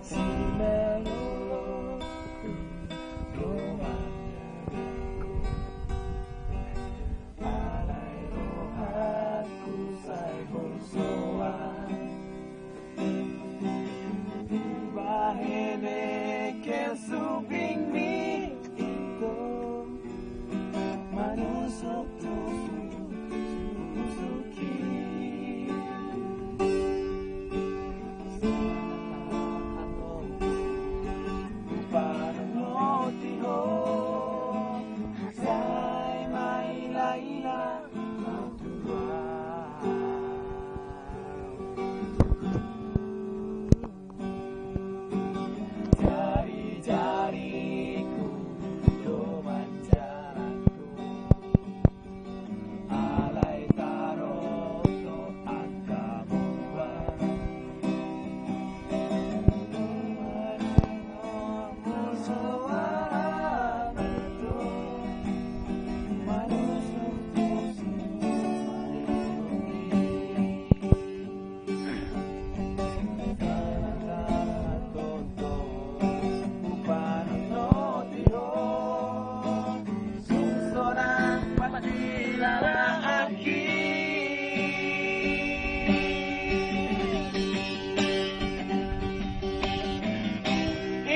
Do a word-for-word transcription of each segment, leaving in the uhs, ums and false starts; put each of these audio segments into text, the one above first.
Simalolongku do manjangkon, alai rohangku sai holsoan. Dibahen engkel supingmi ito, manusuk tusuk susuki. Paranoti ho, sai mailaila. Jari-jariku do manjalanku, alai tarotop angka mumbar.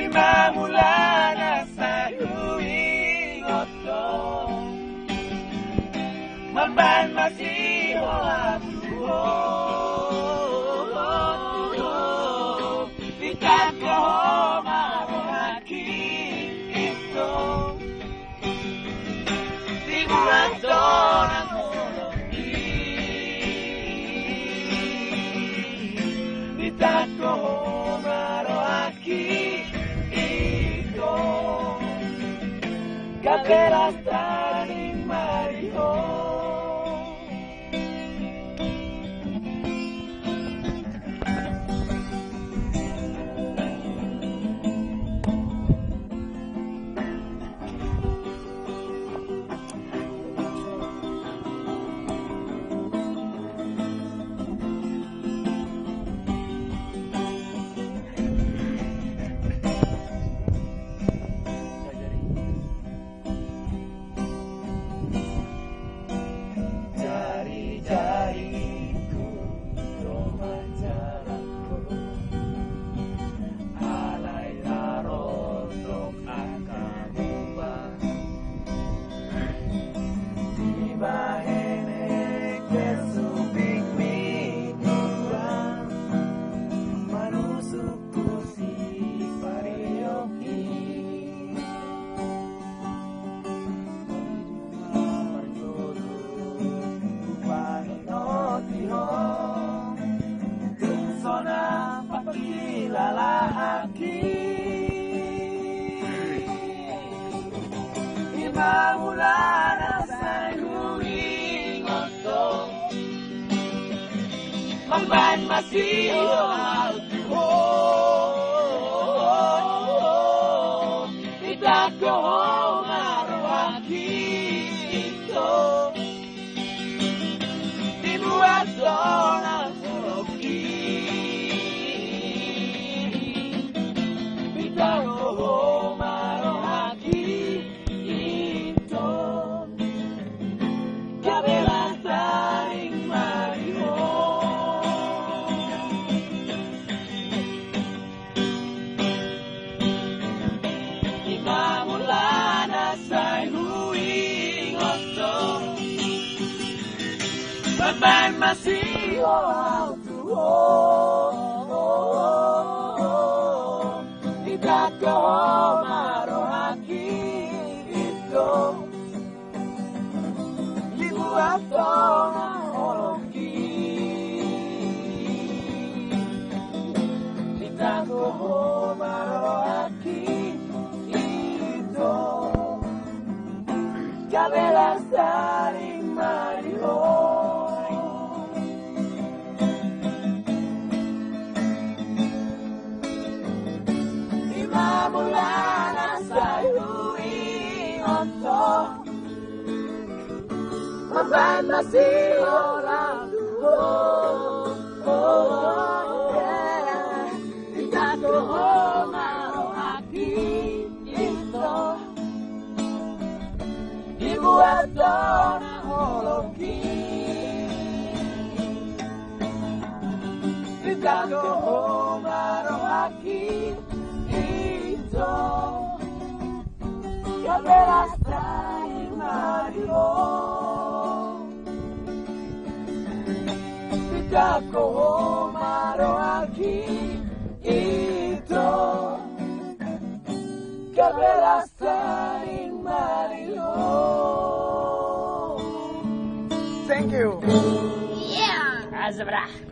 Ima mula na sai huingot ho, mambahen masiho ahu tu ho. Ditangko ho ma rohangki ito, dibuat ho nang holongki. Ditangko ho ma rohangki ito, gabe las taring ma di ho. Jari-jariku do manjalanku, alai tarotop angka mumbar. Dibahen engkel supingmi ito, manusuk tusi pariongki. Ima mula na sai huingot ho, mambahen masiho ahu tu ho. Ditangko ho ma rohangki ito, dibuat ho nang holongki. Ditangko ho ma rohangki ito, gabe las taring ma di ho. Ima mula na sai huingot ho, mambahen masiho ahu tu ho. Ditangko ho ma rohangki ito, dibuat ho nang holongki. Ditangko ho ma rohangki ito, gabe las taring ma di ho. Ima mula na sai huingot ho, mambahen masiho ahu tu ho. Ditangko ho Ho ma rohangki, ito. Gabe las tani ma di ho. Ho ma rohangki, ito. Gabe las tani ma di ho. Thank you. Yeah. Azabra.